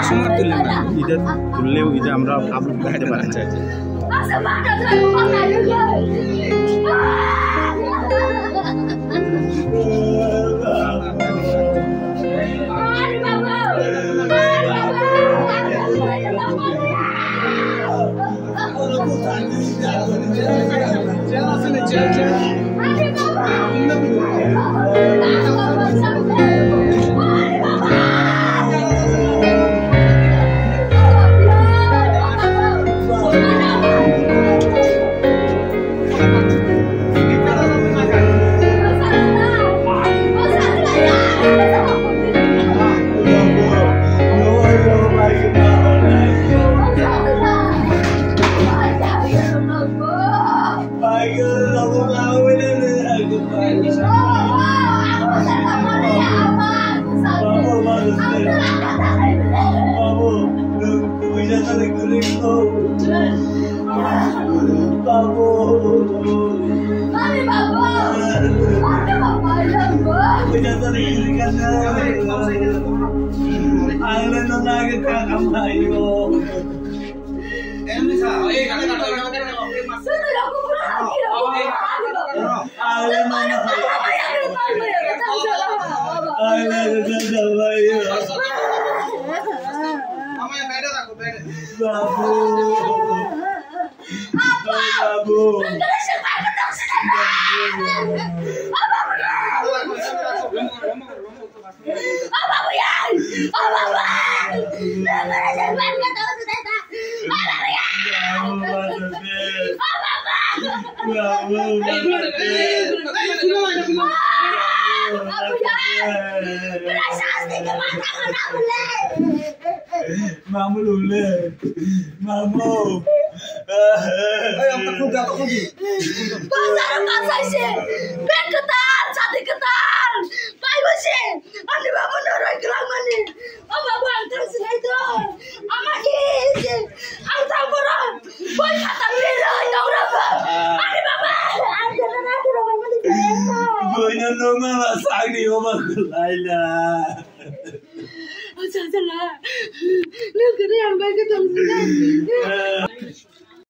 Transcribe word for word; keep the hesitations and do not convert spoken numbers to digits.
সময় তুললে না, এটা তুললেও এটা আমরা আপলোড করতে পারি। Mamu lule. Mamu. Pasar pasar se. Bek ketar, sati ketar. Pai bo se. Ani babu noroi kelang mani. O babu ang thang sinai do. Ama ki se. Ang thang borok. Koi kata pera nong raba. Ani baba. Ang thang na thang raba mani. Boina no mama sagni oma kulaila. Acha, acha, la. Nang kene yang bai ke tong sini.